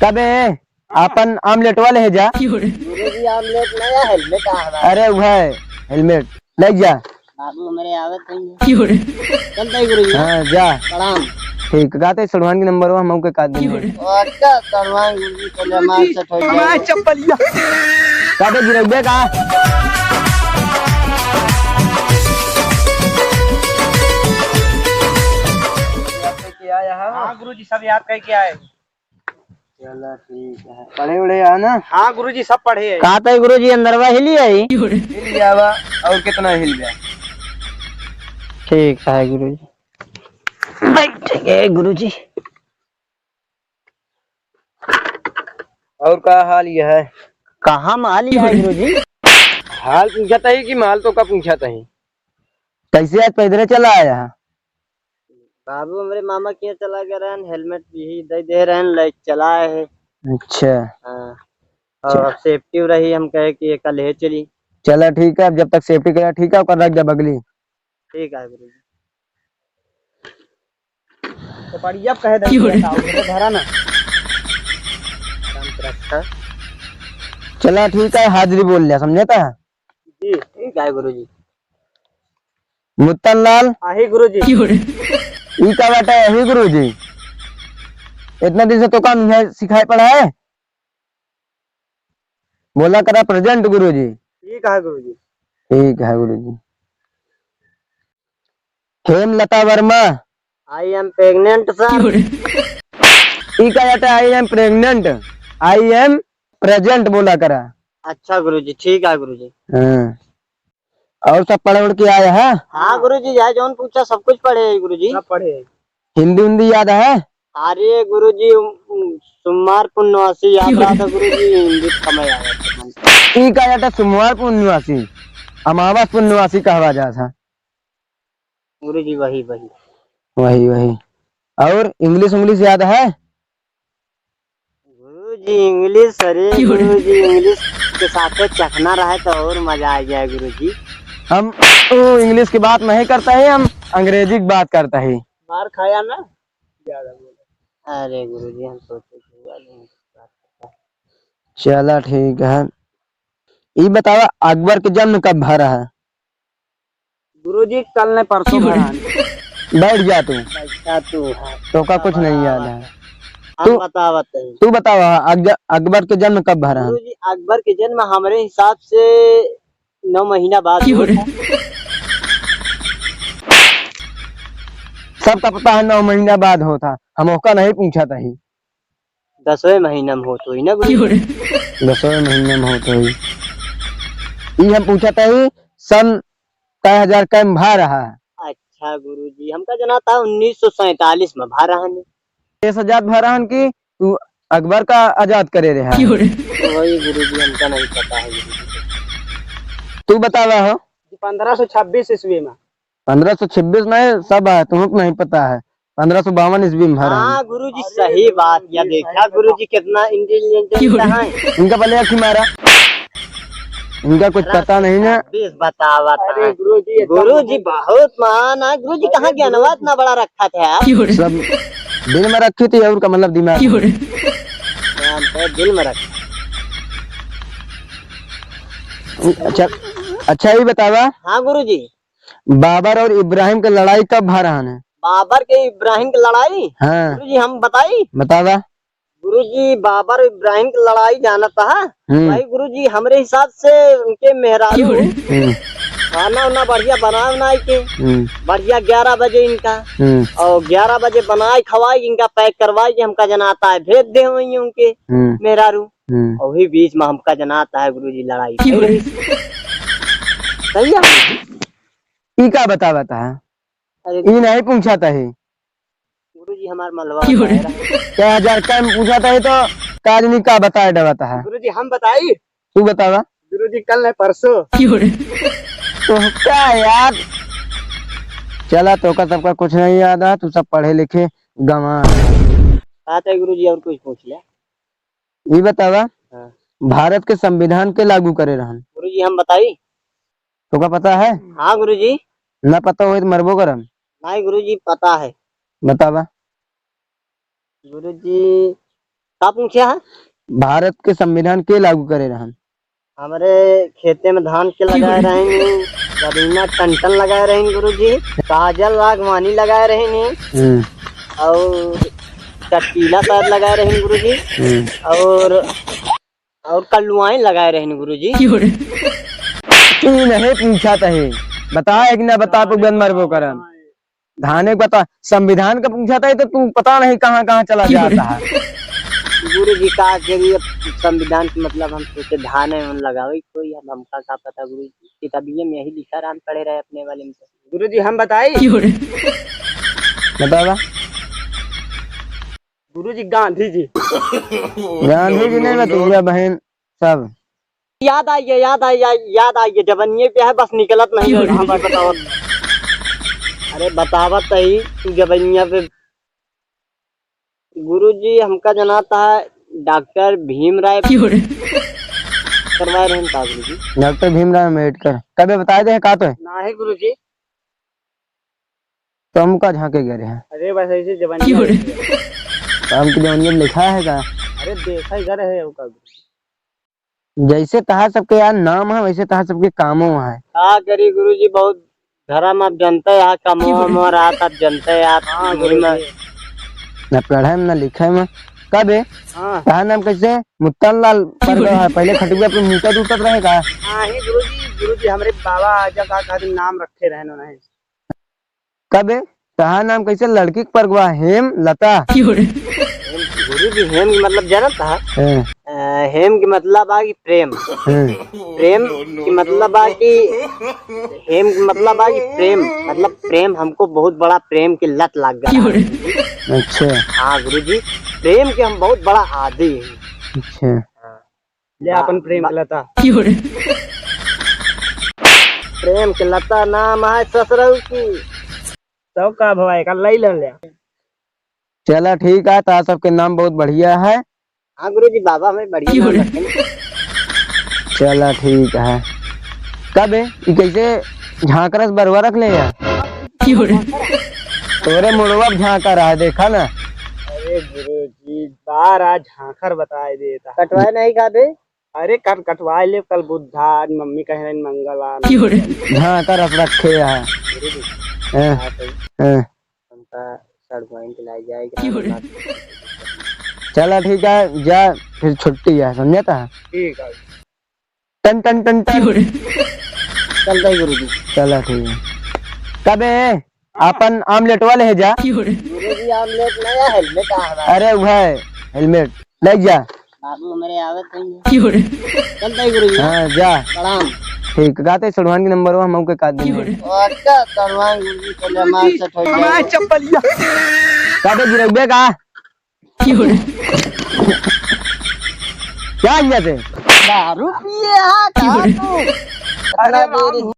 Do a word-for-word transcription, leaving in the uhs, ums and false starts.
तबे आपन आमलेट वाले है जा। गुरुजी, आमलेट नहीं है, हेलमेट है हमारा। अरे, वह है, हेलमेट। ले जा। बाबू हमारे आवत नहीं है। चलता ही गुरुजी। हाँ, जा। प्रणाम। ठीक, गाते सड़वान के नंबर हम के काट देंगे। अच्छा, सड़वान गुरुजी, पहले हमारे से ठोक हमारे जाओ। चप्पलिया। काटे गिरैबे का? क्या यहाँ? हाँ गुरुजी, सब याद करके आए। चला ठीक है, पढ़े उढ़े है ना? हाँ गुरुजी, सब पढ़े है। का तय गुरुजी, अंदरवा हिली आई? हिल जावा, और कितना हिल जाए? ठीक है गुरुजी, बैठेंगे गुरुजी। और का हाल यह है? कहाँ माल यह है गुरुजी? हाल पूछत ही कि माल तो का पूछत ही? कैसे आज पैदल चला आया? बाबू हमरे मामा के यहाँ चला गया रहन, हेलमेट यही दे दे रहन, ले चला आए है। अच्छा। हाँ। और अच्छा। अब सेफ्टी रही, हम कहे कि ये कल ले चली। चला ठीक है, अब जब तक सेफ्टी करा ठीक है, ओकर रख दे बगली। ठीक है गुरुजी। तो बढ़िया कह दे क्यों रे? भरा ना। राम रक्षा। चला ठीक है, हाजिरी बोल लिया, समझे था? जी, ठीक है गुरुजी। मुत्तन लाल। आही गुरुजी। ई का बाटे? आही गुरुजी। इतना दिन से तो काम है, सिखाए पढ़ाए। बोला करा प्रेजेंट गुरुजी। ठीक है गुरुजी। ठीक है गुरुजी। हेमलता Verma. I am pregnant sir। ई का बाटे? I am pregnant। I am present बोला करा। अच्छा गुरुजी, ठीक है गुरुजी। हाँ। और सब पढ़ उढ़ के आया है? हाँ गुरुजी, चाहे जौन पूछा सब कुछ पढ़े है गुरुजी। सब पढ़े है। हिंदी उंदी याद है? अरे गुरुजी, उम, उम, सोमवार पुन्नवासी याद रहा था गुरुजी, हिंदी समय आ गया था मन पे। ई का जाता सोमवार पुन्नवासी, अमावस पुन्नवासी कहवा जात है। गुरुजी वही, वही। वही, वही। और इंग्लिश उंग्लिश याद है? गुरुजी, इंग्लिश, अरे क्यों रे? गुरुजी, इंग्लिश के साथे चखना रहे तो और मजा आ गया गुरुजी। हम तो इंग्लिश की बात नहीं करता है, हम अंग्रेजी की बात करता है। मार खाया ना? ज्यादा बोला। अरे गुरुजी, हम सोचे कि ज्यादा नहीं बात करता। चला ठीक है। ई बतावा, अकबर के जन्म कब भा रहा है? गुरुजी, कल ने परसों क्यों रे? भरा है। बैठ जा तू। बैठा तू है। तो का कुछ नहीं याद है। हम तू, बतावत है। तू बतावा, अक-, अकबर के जन्म कब भरा है? गुरुजी, अकबर के जन्म हमरे हिसाब से नौ महीना बाद क्यों रे? होता। सबका पता है नौ महीना बाद होता, हम ओका नहीं पूछत ही। दसवें महीना में होत होई ना गुरुजी? क्यों रे? दसवें महीना में होत होई। ई हम पूछत ही सन कै हजार कै में भा रहा है। अच्छा गुरुजी, हमका जना था उन्नीस सौ सैंतालीस में भा रहा है। देश आजाद भा रहा है कि तू अकबर का आजाद करे रहा है? क्यों रे? वही गुरुजी, हमका नहीं पता है गुरुजी। तू बतावा हो। पन्द्रह सौ छब्बीस ईस्वी में। पन्द्रह सौ छब्बीस में सब है, तुमको नहीं पता है। पन्द्रह सौ बावन ईस्वी में भरा है। हाँ गुरुजी, सही बात। या देखा गुरुजी कितना इंटेलिजेंट है। इनका पहले अखी मारा, इनका कुछ पता नहीं ना। छब्बीस बतावा था। अरे गुरुजी, एकदम गुरुजी बहुत महान है। गुरुजी कहाँ ज्ञानवा इतना बड़ा रखा था यार। सब दिल में रखी थी और का मतलब दिमाग। ज्ञान तो दिल में रखा। अच्छा, अच्छा ये बतावा। हाँ गुरुजी। बाबर और इब्राहिम के लड़ाई कब भा रहन है? बाबर के इब्राहिम के लड़ाई? हाँ। गुरुजी, हम बताई? बतावा। गुरुजी, बाबर इब्राहिम के लड़ाई जानत है? हम्म। भाई गुरुजी, हमरे हिसाब से उनके मेहरारू हम्म। खाना उना बढ़िया बना उनाई के, हम्म। बढ़िया ग्यारह बजे इनका, हम्म। और ग्यारह बजे बनाई खवाई, इनका पैक करवाई के हमका जनाता है, भेज दे वहीं उनके हम्म। मेहरारू। हम्म। और वही बीच में हमका जनाता है गुरुजी, लड़ाई भई रही। सही है? ई का बतावत है? अरे ई नहीं पूछत ही। गुरुजी, हमार मलवा क्यों रे? बताए रहा। कै हजार कै में पूछत ही तो का आदमी का बताए डरत है? गुरुजी, हम बताई? तू बतावा। गुरुजी, कल नहीं, परसों। क्यों रे? तो का यार? चला, तोका सबका कुछ नहीं याद है, तू सब पढ़े लिखे गंवार। बात है गुरुजी, और कुछ पूछ ले। ई बतावा, हाँ। भारत के संविधान के लागू करे रहन? गुरुजी, हम बताई? तोका पता है? हाँ गुरुजी। ना पता होई तो मरबो करम। नहीं गुरुजी, पता है। बतावा। गुरुजी, का पूछे है? भारत के संविधान के लागू करे रहन? हमरे खेते में धान के लगाए रहेन, करीना टंटन लगाए रहेन गुरुजी, काजल राघवानी लगाए रहेन, हम्म। और चटकीला शायद लगाए रहेन गुरुजी, हम्म। और, और कल्लुआइन लगाए रहेन गुरुजी। तू नहीं पूछा तहे, बता एक ना बता, तू गन मरबो करम। धाने के बता, संविधान का पूछा था तो तू पता नहीं कहाँ कहाँ चला जाता है। गुरु जी का के लिए संविधान के मतलब हम सोचे धान है, हम लगावे कोई, हम, हमका का पता गुरु जी, किताबिये में यही लिखा रहा, हम पढ़े रहे अपने वाले में। गुरु जी हम बताई? बतावा। गुरु जी गांधी जी। गांधी जी नहीं बतैया बहन सब। याद आई है, याद आई, आई, याद आई है, जबनिये पे है, बस निकलत नहीं है। हाँ, बतावत। अरे बतावत ही, तू जबनिया पे। गुरुजी, हमका जनाता है डॉक्टर भीमराव करवाए रहन का गुरुजी? डॉक्टर भीमराव अम्बेडकर। कबे बताए दे का तो है? नाही गुरुजी। तो हम का झांके गए रहे हैं? अरे बस ऐसे जवानी। तो हम की जवानी में लिखा है का? अरे देखा ही गए है का गुरुजी। जैसे तहार सबके यार नाम है, वैसे तहार सबके कामो है। का करी गुरुजी, बहुत धर्म आप जनते हैं, कमो में रात आप जनते हैं, आप हाँ, गुरुजी। ना पढ़े में, ना लिखे में। कबे? हाँ। तहार नाम कैसे? मुत्तन लाल परगवा है। पहले खटुआ पे मूतत उतत रहे का? हाँ, ही गुरुजी, गुरुजी, हमरे बाबा आजा का खातिर नाम रखे रहे उन्हें। कबे? तहार नाम कैसे लड़की के परगवा? हेम लता। गुरुजी, हेम के मतलब जानत है? हाँ। अ, हेम के मतलब आ कि प्रेम। हाँ। प्रेम के मतलब आ कि, हेम के मतलब आ कि प्रेम, मतलब प्रेम, हमको बहुत बड़ा प्रेम के लत लाग गया। अच्छा। हाँ गुरुजी, प्रेम के हम बहुत बड़ा आदी हैं। अच्छा। हाँ। ले बा-, अपन प्रेम बा-, के लता। प्रेम के लता नाम है ससुरऊ की। तो का भवा, एका लई ले ले। चला ठीक है, तहार सबके नाम बहुत बढ़िया है। हाँ गुरुजी, बाबा हमें बढ़िया नाम रखे। चला ठीक है। कबे? ई कैसे झांकरस बरुआ रख ले यार? तोरे मुड़वा पे झांका रहा है, देखा ना। अरे गुरुजी, बार आज झांकर बताए देता। कटवाए नहीं का बे? अरे कट, कटवाए ले, कल बुधा, आज मम्मी कह रही मंगलवार। झांकरस रखे है। गुरुजी, हैं, हाँ, सही। हैं। हमका सड़वाइन के लाई जाए कि चला ठीक है, जा, फिर छुट्टी है, समझता है? ठीक है। टन, टन, टन, टन। चलता ही गुरुजी। चला ठीक है। कबे अपन आमलेट वाले है जा? गुरुजी आमलेट नया हेलमेट आ रहा है। अरे वह हेलमेट ले जा। बाबू हमारे आवत नहीं है। चलता ही गुरुजी। हाँ जा। प्रणाम। ठीक, गाते सड़वाइन के नंबर हो, हम ओके काट देंगे। अच्छा सड़वाइन गुरुजी चले हमारे से ठोक हमारे जाए। चप्पलिया। काटे गिरबे का? क्या हिया से? दारू पिए हा का तू? अरे अरे बाबू।